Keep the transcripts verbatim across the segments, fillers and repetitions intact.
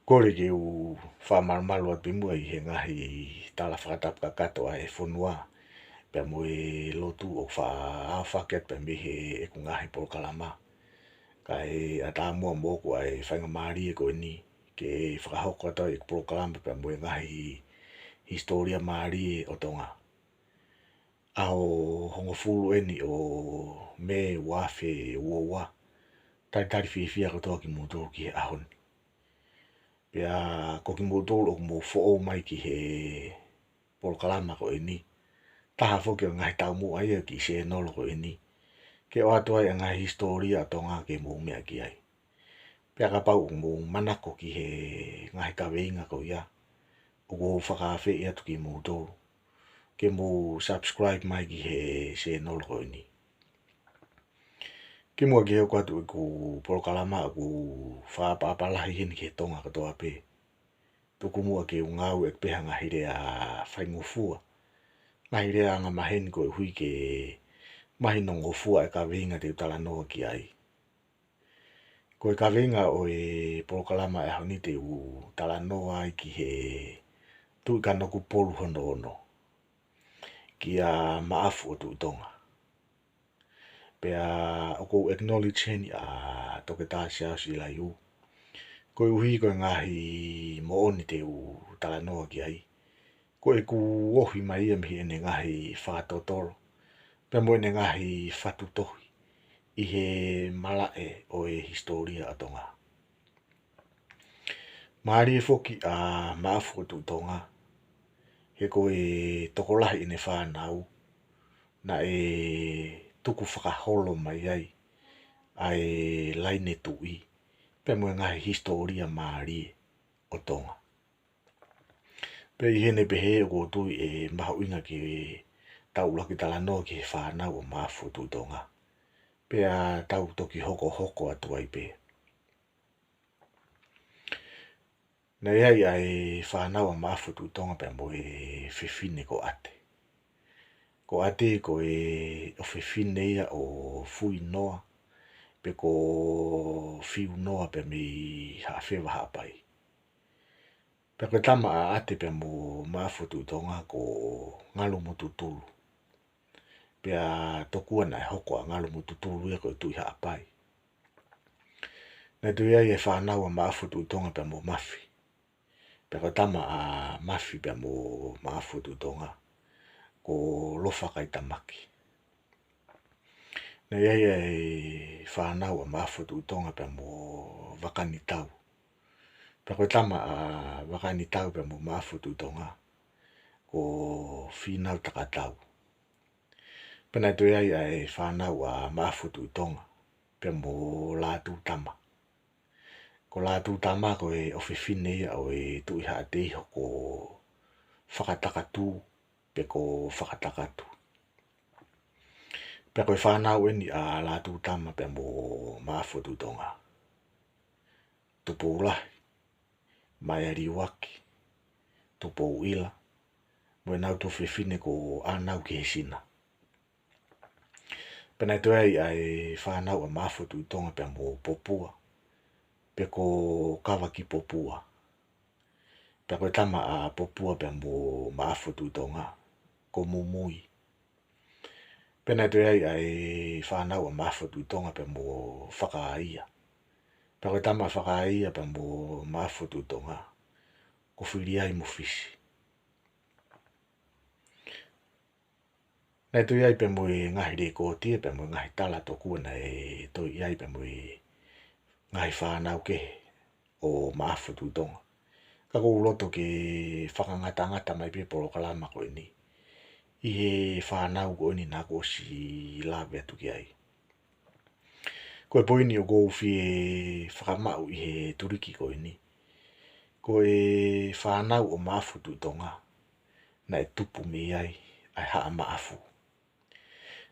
Kole ke u fakamalumalu atu pē muʻa ʻi he ngaahi tala fakatapu kakato ʻa e fonua, pea mo e lotu ʻoku faʻa aofaki atu pē mei heʻeku ngaahi polokalama. Kae ʻatā muʻa moʻoku ʻa e faingamālie ko eni ke fakahoko atu ai ʻeku polokalama pea mo e ngaahi hisitōlia mālie ʻo Tonga. ʻAho hongofulu eni ʻo Mē ua afe ua ua. Talitali fiefia kotoa kimoutolu ki he ʻaho ni. Pea ko kimoutolu ʻoku mou foʻou mai ki he polokalama ko eni, taha foki ʻo e ngaahi taumuʻa ia ki he sēnolo ko eni, ke ʻoatu ai ʻa e ngaahi hisitōlia ʻo Tonga ke mou meʻa ki ai. Pea kapau ʻoku mou manako ki he ngaahi kaveinga ko ia, ʻoku ou fakaafeʻi atu kimoutolu ke mou subscribe mai ki he sēnolo ko eni. Kimuʻa ke u hoko atu ʻeku polokalama, ʻoku ou fakaʻapaʻapa lahi heni ki he Tonga kotoa pē. Tuku muʻa ke u ngāueʻaki pē ha ngaahi lea faingofua, ngaahi lea angamaheni koeʻuhi ke mahinongofua e kaveinga te u talanoa ki ai. Ko e kaveinga ʻo e polokalama ʻo e ʻaho ni, te u talanoa ai ki he Tuʻi Kanokupolu hono ono, kia Maʻafu-ʻo-Tuʻitonga. Pea ʻoku ou acknowledge heni ʻa Toketā Siaosi ʻIlaiū, koeʻuhi ko e ngaahi moʻoni te u talanoa ki ai, ko ʻeku ohi mai ia mei heʻene ngaahi fakatotolo pea mo ʻene ngaahi fatu tohi ʻi he malaʻe ʻo e hisitōlia ʻo Tonga. Mālie foki ʻa Maʻafu-ʻo-Tuʻitonga, he ko e tokolahi ʻene fānau naʻe tukufakaholo mai ai ʻa e laine tuʻi pea mo e ngaahi hisitōlia mālie ʻo Tonga. Pea ʻi heʻene pehē, ʻoku ou tui ʻe mahuʻinga ke tau ʻuluaki talanoa ki he fānau ʻo Maʻafu-ʻo-Tuʻitonga, pea tau toki hokohoko atu ai pē. Naʻe ʻi ai ʻa e fānau ʻa Maʻafu-ʻo-Tuʻitonga pea mo e fefine ko ʻAte. Ko ʻAte ko e ʻofefine ia ʻo Fuinoa, pe ko Fiunoa pea mei Haʻafeva, Haʻapai. Pea ko e tama ʻa ʻAte pea mo Maʻafu-ʻo-Tuʻitonga ko Ngalumututulu. Pea tokua naʻe hoko ʻa Ngalumututulu ia ko e Tuʻi Haʻapai. Naʻe toe ʻi ai e fānau ʻa Maʻafu-ʻo-Tuʻitonga pea mo Mafi. Pea ko e tama ʻa Mafi pea mo Maʻafu-ʻo-Tuʻitonga ko Lofa-kai-Tamaki. Naʻe ʻi ai e fānau ʻa Maʻafu-ʻo-Tuʻitonga pea mo Vakanitau. Pea ko e tama ʻa Vakanitau pea mo Maʻafu-ʻo-Tuʻitonga ko Fīnau-taka-tau. Pea naʻe toe ʻi ai ʻa e fānau ʻa Maʻafu-ʻo-Tuʻitonga pea mo Lātūtama. Ko Lātūtama ko e ʻofefine ia ʻo e Tuʻi Haʻateiho ko Fakatakatū, pe ko Fakatakatu. Pea ko e fānau eni ʻa Lātūtama pea mo Maʻafu-ʻo-Tuʻitonga: Tupoulahi, Maealiuaki, Tupouʻila, mo ʻenau tuofefine ko ʻAnaukihesina. Pea naʻe toe ʻi ai ʻa e fānau ʻa Maʻafu-ʻo-Tuʻitonga pea mo Popua, pe ko Kavakipopua. Pea ko e tama ʻa Popua pea mo Maʻafu-ʻo-Tuʻitonga ko Mumui. Pea naʻe toe ʻi ai ʻa e fānau ʻa Maʻafu-ʻo-Tuʻitonga pea mo Fakaʻaia. Pea ko e tama ʻa Fakaʻaia pea mo Maʻafu-ʻo-Tuʻitonga ko Filiaimufisi. Naʻe toe ʻi ai pea mo e ngaahi lēkooti pea mo e ngaahi tala tokua naʻe toe ʻi ai pea mo e ngaahi fānau kehe ʻo Maʻafu-ʻo-Tuʻitonga. Ka ʻoku ou loto ke fakangatangata mai pē polokalama ko eni ʻi he fānau ko eni naʻá ku ʻosi lave atu ki ai. Ko e poini ʻoku ou fie fakamaʻu ʻi he tuliki ko eni, ko e fānau ʻo Maʻafu-ʻo-Tuʻitonga naʻe tupu mei ai ʻa e Haʻa Maʻafu.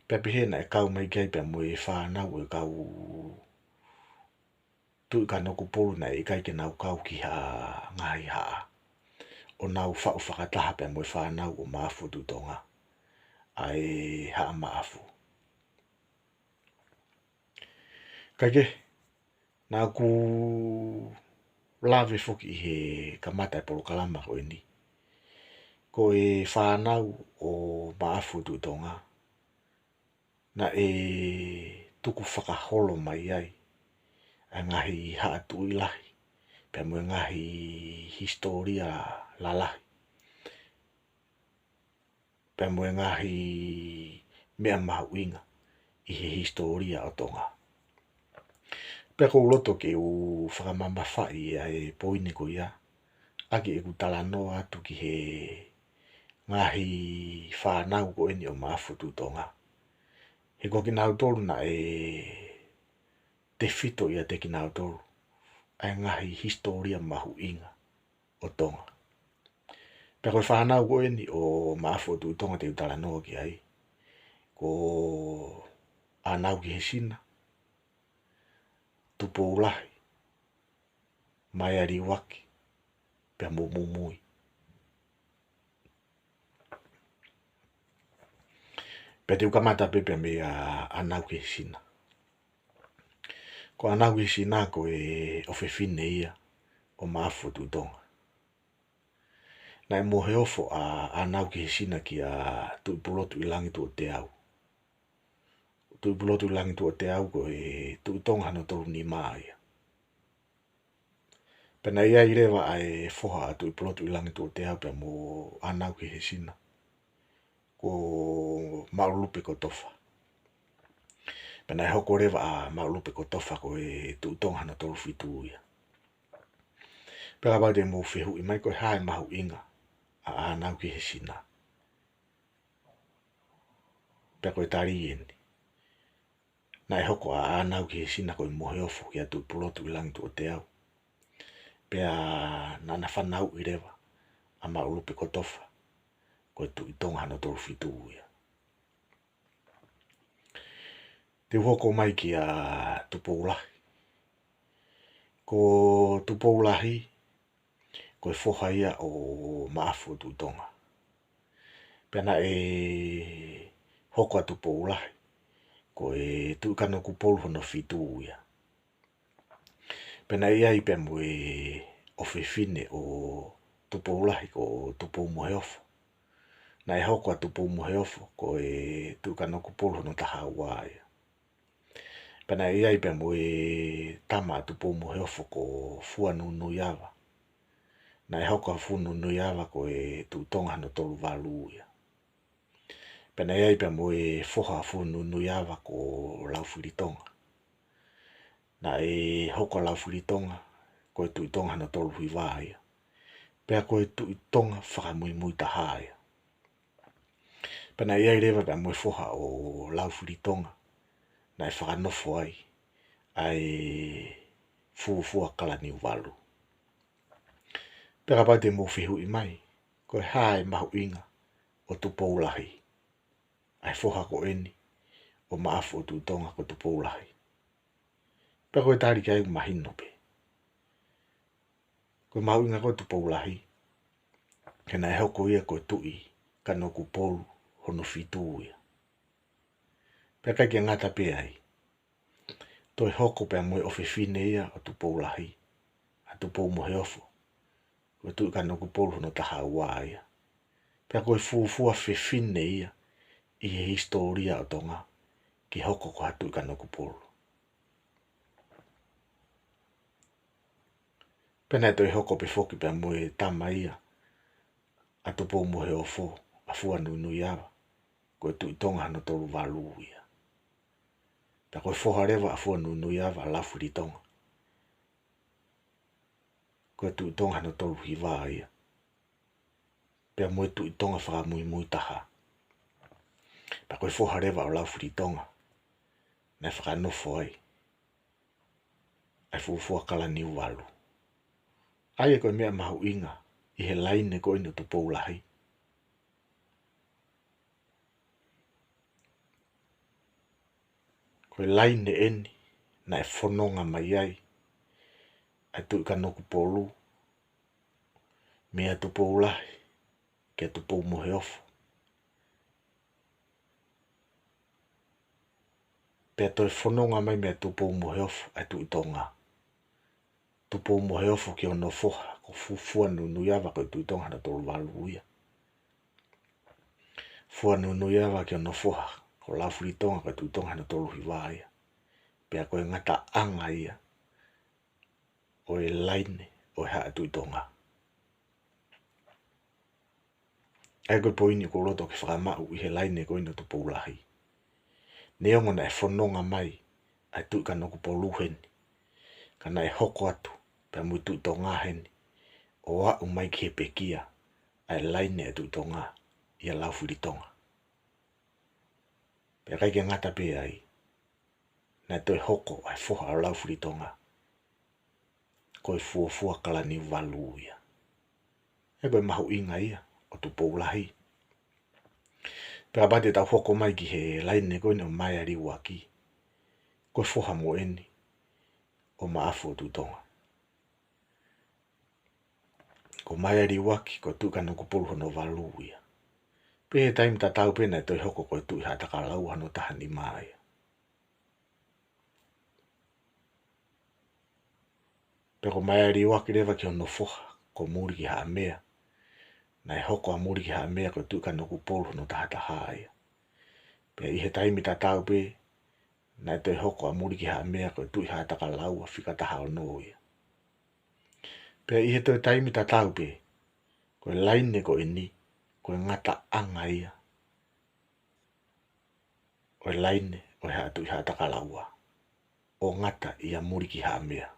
Pea pehē naʻe kau mai ki ai pea mo e fānau ʻo e kau Tuʻi Kanokupolu naʻe ʻikai ke nau kau ki ha ngaahi haʻa, ʻo nau faʻu fakataha pea mo e fānau ʻo Maʻafu-ʻo-Tuʻitonga ʻa e Haʻa Maʻafu. Kae kehe, naʻá ku lave foki ʻi he kamata e polokalama ko eni, ko e fānau ʻo Maʻafu ʻo Tuʻi Tonga, naʻe tukufakaholo mai ai ʻa e ngaahi haʻa tuʻi lahi, pea mo e ngaahi hisitōlia lalahi, pea mo e ngaahi meʻa mahuʻinga ʻi he hisitōlia ʻo Tonga. Pea ʻoku ou loto ke u fakamamafaʻi ʻa e poini ko ia ʻaki ʻeku talanoa atu ki he ngaahi fānau ko eni ʻo Maʻafu ʻo Tuʻi Tonga. He ko kinautolu naʻe tefito ʻiate kinautolu ʻa e ngaahi hisitōlia mahuʻinga ʻo Tonga. Pea ko e fānau ko eni ʻo Maʻafu ʻo Tuʻi Tonga te u talanoa ki ai, ko ʻĀnaukihesina, Tupoulahi, Maealiuaki, pea mo Mumui. Pea te u kamata pē pea meia ʻĀnaukihesina. Ko ʻĀnaukihesina ko e ʻofefine ia ʻo Maʻafu ʻo Tuʻi Tonga. Naʻe moheofo ʻa ʻĀnaukihesina kia Tuʻipulotuʻilangituʻoteau. Tuʻipulotuʻilangituʻoteau ko e Tuʻi Tonga hono tolu nima ia. Pea naʻe ʻi ai leva ʻa e foha ʻa Tuʻipulotuʻilangituʻoteau pea mo ʻĀnaukihesina, ko Maʻulupikotofa. Pea naʻe hoko leva ʻa Maʻulupikotofa ko e Tuʻi Tonga hono tolu fitu ia. Pea kapau te mou fehuʻi mai ko e hā e mahuʻinga ʻa ʻĀnaukihesina, pea ko e tali eni. Naʻe hoko ʻa ʻĀnaukihesina ko e moheofo kia Tuʻipulotuʻilangituʻoteau. Pea naʻá na fanauʻi leva ʻa Maʻulupikotofa ko e Tuʻi Tonga hono tolu fitu ia. Te u hoko mai kia Tupoulahi. Ko Tupoulahi, ko e foha ia ʻo Maʻafu ʻo Tuʻi Tonga. Pea naʻe hoko ʻa Tupoulahi ko e Tuʻi Kanokupolu hono fitu ia. Pea naʻe ʻi ai pea mo e ʻofefine ʻo Tupoulahi ko Tupoumoheofo. Naʻe hoko ʻa Tupoumoheofo ko e Tuʻi Kanokupolu hono taha ua ia. Pea naʻe ʻi ai pea mo e tama ʻa Tupoumoheofo ko Fuanunuiava. Naʻe hoko ʻa Fuanunuiava ko e Tuʻi Tonga hono tolu valu ia. Pea naʻe ʻi ai pea mo e foha ʻa Fuanunuiava ko Laufilitonga. Naʻe hoko ʻa Laufilitonga ko e Tuʻi Tonga hono tolu hiva ia. Pea ko e Tuʻi Tonga fakamuimui taha ia. Pea naʻe ʻi ai leva pea mo e foha ʻo Laufilitonga naʻe fakanofo ai ʻa e fuofua Kalaniuvalu. Pea kapau te mou fehuʻi mai, ko e hā e mahuʻinga ʻo Tupoulahi, ʻa e foha ko eni ʻo Maʻafu ʻo Tuʻi Tonga ko Tupoulahi. Pea ko e tali ki ai ʻoku mahino pē. Ko e mahuʻinga ko Tupoulahi, he naʻe hoko ia ko e Tuʻi Kanokupolu hono fitu ia. Pea ʻikai ke ngata pē ai, toe hoko pea mo e ʻofefine ia ʻo Tupoulahi, ʻa Tupoumoheofo, ko e Tuʻi Kanokupolu hono taha ua ia. Pea ko e fuofua fefine ia ʻi he hisitōlia ʻo Tonga ke hoko ko ha Tuʻi Kanokupolu. Pea naʻe toe hoko pē foki pea mo e tama ia ʻa Tupoumoheofo, ʻa Fuanunuiava, ko e Tuʻi Tonga hono tolu valu ia. Pea ko e foha leva ʻa Fuanunuiava ʻa Laufilitonga, ko e Tuʻi Tonga hono tolu hiva ia. Pea mo e Tuʻi Tonga fakamuimui taha. Pea ko e foha leva ʻo Laufilitonga naʻe fakanofo ai ʻa e fuofua Kalaniuvalu. ʻA ia ko e meʻa mahuʻinga ʻi he laine ko eni ʻo Tupoulahi, ko e laine eni naʻe fononga mai ai ʻa e Tuʻi Kanokupolu meia Tupoulahi kia Tupoumoheofo. Pea toe fononga mai meia Tupoumoheofo ʻa e Tuʻi Tonga. Tupoumoheofo ki hono foha ko Fu-, Fuanunuiava ko e Tuʻi Tonga hono tolu valu ia. Fuanunuiava ki hono foha ko Laufilitonga ko e Tuʻi Tonga hono tolu hiva ia. Pea ko e ngataʻanga ia ʻo e laine ʻo e Haʻa Tuʻi Tonga. ʻA ia ko e poini ʻoku ou loto ke fakamaʻu ʻi he laine ko eni ʻo Tupoulahi. Neongo naʻe fononga mai ʻa e Tuʻi Kanokupolu heni, ka naʻe hoko atu pea mo e Tuʻi Tonga heni, ʻo aʻu mai ki he pekia ʻa e laine ʻa e Tuʻi Tonga ʻia Laufilitonga. Pea ʻikai ke ngata pē ai, naʻe toe hoko ʻa e foha ʻo Laufilitonga ko e fuofua Kalaniuvalu ia. ʻA ia ko e mahuʻinga ia ʻo Tupoulahi. Pea kapau te tau hoko mai ki he laine ko eni ʻo Maealiuaki, ko e foha mo eni ʻo Maʻafu-ʻo-Tuʻitonga. Ko Maealiuaki ko e Tuʻi Kanokupolu hono valu ia. Pea ʻi he taimi tatau pē naʻe toe hoko ko e Tuʻi Haʻatakalaua hono taha nima ia. Pea ko Maealiuaki leva ki hono foha ko Mulikihaʻamea, naʻe hoko ʻa Mulikihaʻamea ko e Tuʻi Kanokupolu hono taha taha ia. Pea ʻi he taimi tatau pē naʻe toe hoko ʻa Mulikihaʻamea ko e Tuʻi Haʻatakalaua fika taha ono ia. Pea ʻi he toe taimi tatau pē, ko e laine ko eni, ko e ngataʻanga ia ʻo e laine ʻo e Haʻa Tuʻi Haʻatakalaua, ʻo ngata ʻia Mulikihaʻamea.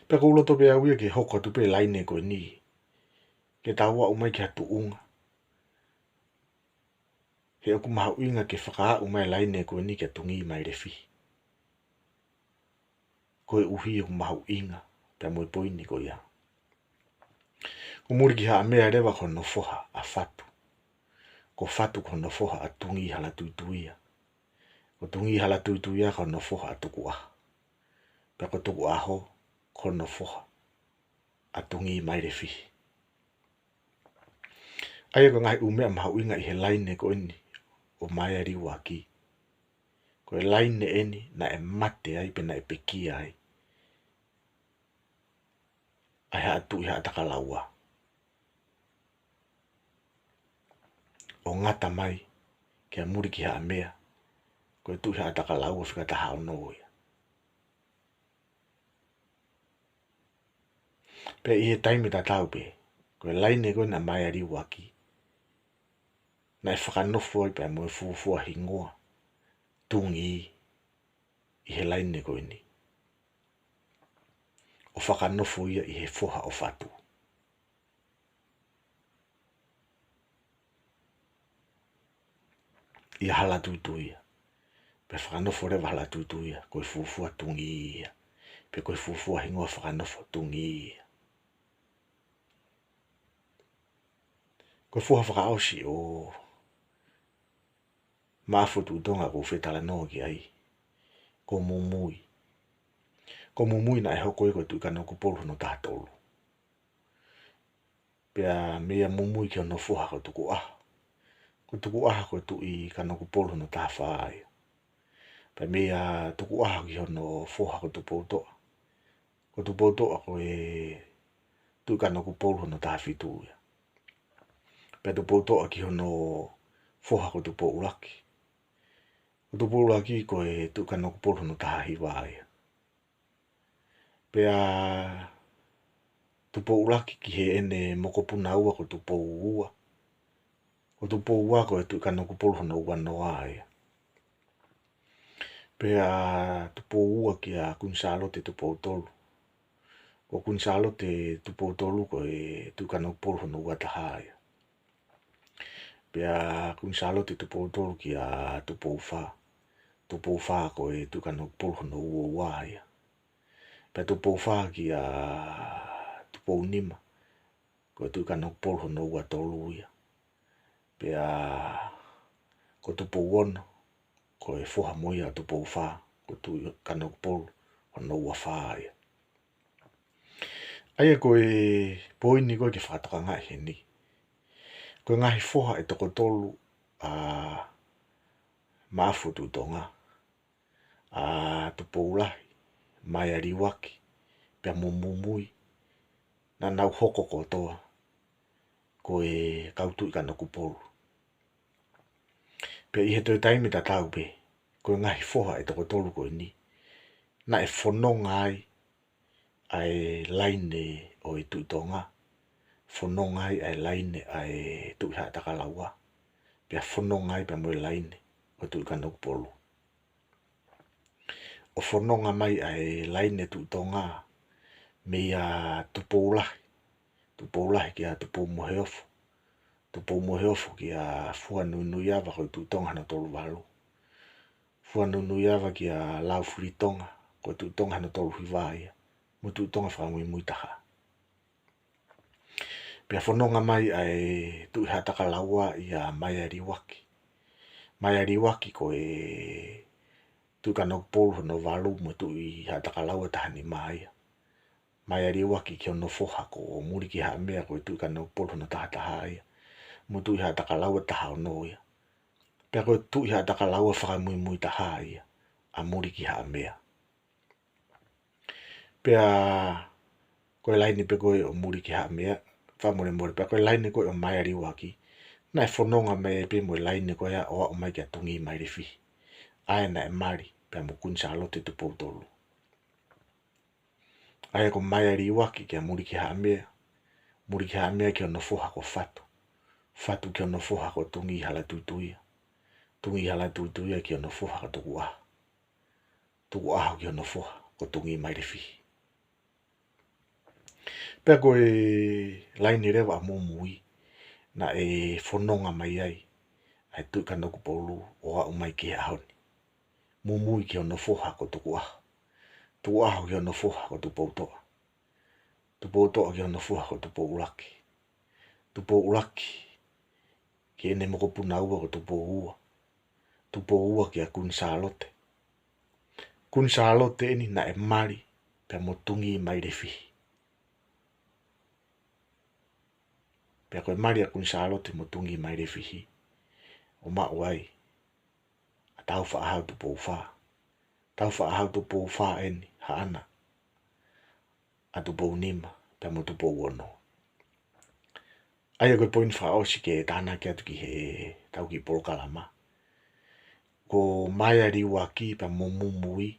Pea ʻoku ou loto pē au ia ke hoko atu pē laine ko eni, ke tau aʻu mai ki ha tuʻunga, he ʻoku mahuʻinga ke fakaaʻu mai laine ko eni kia Tungī Mailefihi. Koeʻuhi ʻoku mahuʻinga pea mo e poini ko ia. Ko Mulikihaʻamea leva ko hono foha ʻa Fatu. Ko Fatu ko hono foha ʻa Tungī Halatuituia. Ko Tungī Halatuituia ko hono foha ʻa Tukuʻaho. Pea ko Tukuʻaho ko hono foha ʻa Tungī Mailefihi. ʻA ia ko e ngaahi ʻū meʻa mahuʻinga ʻi he laine ko eni ʻo Maealiuaki, ko e laine eni naʻe mate ai pe naʻe pekia ai ʻa e Haʻa Tuʻi Haʻatakalaua, ʻo ngata mai kia Mulikihaʻamea ko e Tuʻi Haʻatakalaua fika taha ono ia. Pea ʻi he taimi tatau pē, ko e laine ko ena ʻa Maealiuaki, naʻe fakanofo ai pea mo e fuofua hingoa Tungī ʻi he laine ko eni, ʻo fakanofo ia ʻi he foha ʻo Fatu, ʻia Halatuituia. Pea fakanofo leva Halatuituia ko e fuofua Tungī ia, pe ko e fuofua hingoa fakanofo Tungī ia. Ko e foha fakaʻosi ʻo Maʻafu-ʻo-Tuʻitonga ʻoku ou fie talanoa ki ai, ko Mumui. Ko Mumui naʻe hoko ia ko e Tuʻi Kanokupolu hono taha tolu. Pea meia Mumui ki hono foha ko Tukuʻaho. Ko Tukuʻaho ko e Tuʻi Kanokupolu hono taha fā ia. Pea meia Tukuʻaho ki hono foha ko Tupoutoʻa. Ko Tupoutoʻa ko e Tuʻi Kanokupolu hono taha fitu ia. Pea Tupoutoʻa ki hono foha ko Tupou ʻUluaki. Ko Tupou ʻUluaki ko e Tuʻi Kanokupolu hono taha hiva ia. Pea Tupou ʻUluaki ki heʻene mokopuna ua ko Tupou Ua. Ko Tupou Ua ko e Tuʻi Kanokupolu hono ua noa ia. Pea Tupou Ua kia Kuini Sālote Tupoutolu. Ko Kuini Sālote Tupoutolu ko e Tuʻi Kanokupolu hono ua taha ia. Pea Kuini Sālote Tupoutolu kia Tupou Fā. Tupou Fā ko e Tuʻi Kanokupolu hono ua ua ia. Pea Tupou Fā kia Tupou Nima, ko e Tuʻi Kanokupolu hono ua tolu ia. Pea ko Tupou Ono, ko e foha mo ia ʻo Tupou Fā, ko e Tuʻi Kanokupolu hono ua fā ia. ʻA ia ko e poini ko ē ke fakatokangaʻi heni, ko e ngaahi foha ʻe toko tolu ʻa Maʻafu-ʻo-Tuʻitonga, ʻa Tupoulahi, Maealiuaki, pea mo Mumui, naʻa nau hoko kotoa ko e kau Tuʻi Kanokupolu. Pea ʻi he toe taimi tatau pē, ko e ngaahi foha ʻe toko tolu ko eni, naʻe fononga ai ʻa e laine ʻo e Tuʻi Tonga, fononga ai ʻa e laine ʻa e Tuʻi Haʻatakalaua, pea fononga ai pea mo e laine ʻo e Tuʻi Kanokupolu. ʻO fononga mai ʻa e laine Tuʻi Tonga, meia Tupoulahi, Tupoulahi kia Tupoumoheofo, Tupoumoheofo kia Fuanuinuiava, ko e Tuʻi Tonga hono tolu valu. Fuanuinuiava kia Laufilitonga, ko e Tuʻi Tonga hono tolu hiva ia, mo e Tuʻi Tonga fakamuimui taha. Pea fononga mai ʻa e Tuʻi Haʻatakalaua ʻia Maealiuaki. Maealiuaki ko e Tuʻi Kanokupolu hono valu mo e Tuʻi Haʻatakalaua taha nima ia. Maealiuaki ki hono foha ko Mulikihaʻamea, ko e Tuʻi Kanokupolu hono taha taha ia, mo e Tuʻi Haʻatakalaua taha ono ia. Pea ko e Tuʻi Haʻatakalaua fakamuimui taha ia ʻa Mulikihaʻamea. Pea ko e laine pē ko ē ʻo Mulikihaʻamea, fakamolemole, pea ko e laine ko ē ʻo Maealiuaki, naʻe fononga mai pē mo e laine ko ia ʻo aʻu mai kia Tungimailefihi, ʻa ia naʻe mali pea mo Kuini Sālote Tupou Tolu. ʻA ia ko Maealiuaki kia Mulikihaʻamea, Mulikihaʻamea ki hono foha ko Fatu, Fatu ki hono foha ko Tungihalatuituia, Tungihalatuituia ki hono foha ko Tukuʻaho, Tukuʻaho ki hono foha ko Tungimailefihi. Pea ko e laine leva ʻa Mumui, naʻe fononga mai ai ʻa e Tuʻi Kanokupolu ʻo aʻu mai ki he ʻaho ni. Mumui ki hono foha ko Tukuʻaho, Tukuʻaho ki hono foha ko Tupoutoʻa, Tupoutoʻa ki hono foha ko Tupouʻulaki, Tupouʻulaki ki heʻene mokopuna ua ko Tupouua, Tupouua kia Kuini Sālote. Kuini Sālote eni naʻe mali pea mo Tungimailefihi. Pea ko e mali ʻa Kuini Sālote mo Tungimailefihi, ʻo maʻu ai ʻa Tāufaʻāhau Tupoufā, Tāufaʻāhau Tupoufā eni haʻana ʻa Tupounima pea mo Tupouono. ʻA ia ko e poini fakaʻosi ke tānaki atu ki heʻetau kiʻi polokalama, ko Maealiuaki pea mo Mumui,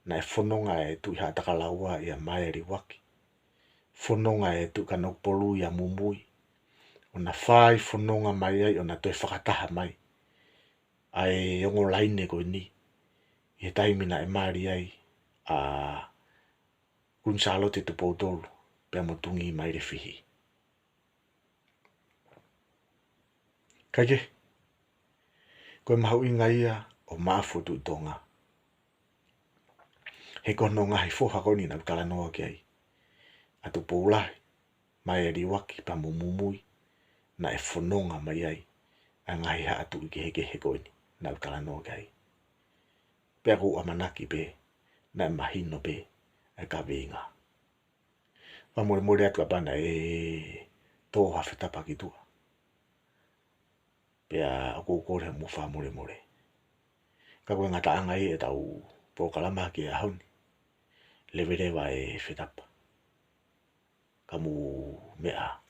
naʻe fononga e Tuʻi Haʻatakalaua ʻia Maealiuaki, fononga e Tuʻi Kanokupolu ʻia Mumui, ʻo na fai fononga mai ai ʻo na toe fakataha mai ʻa e ongo laine ko eni ʻi he taimi naʻe mali ai ʻa Kuini Sālote Tupou Tolu pea mo Tungimailefihi. Kae kehe, ko e mahuʻinga ia ʻo Maʻafu ʻo Tuʻi Tonga, he ko hono ngaahi foha ko eni naʻa ku talanoa ki ai, ʻa Tupoulahi, Maealiuaki pea mo Mumui, naʻe fononga mai ai ʻa e ngaahi haʻa tuʻi kehekehe ko eni naʻa ku talanoa ki ai. Pea ʻoku ou ʻamanaki pē naʻe mahino pē ʻa e kaveinga. Fakamolemole atu kapau naʻe tō ha fetapa ki tuʻa, pea ʻoku ou kole mo fakamolemole. Ka ko e ngataʻanga ia ʻetau polokalama ki he ʻaho ni, leveleva e fetapa, ka mou meʻa ā.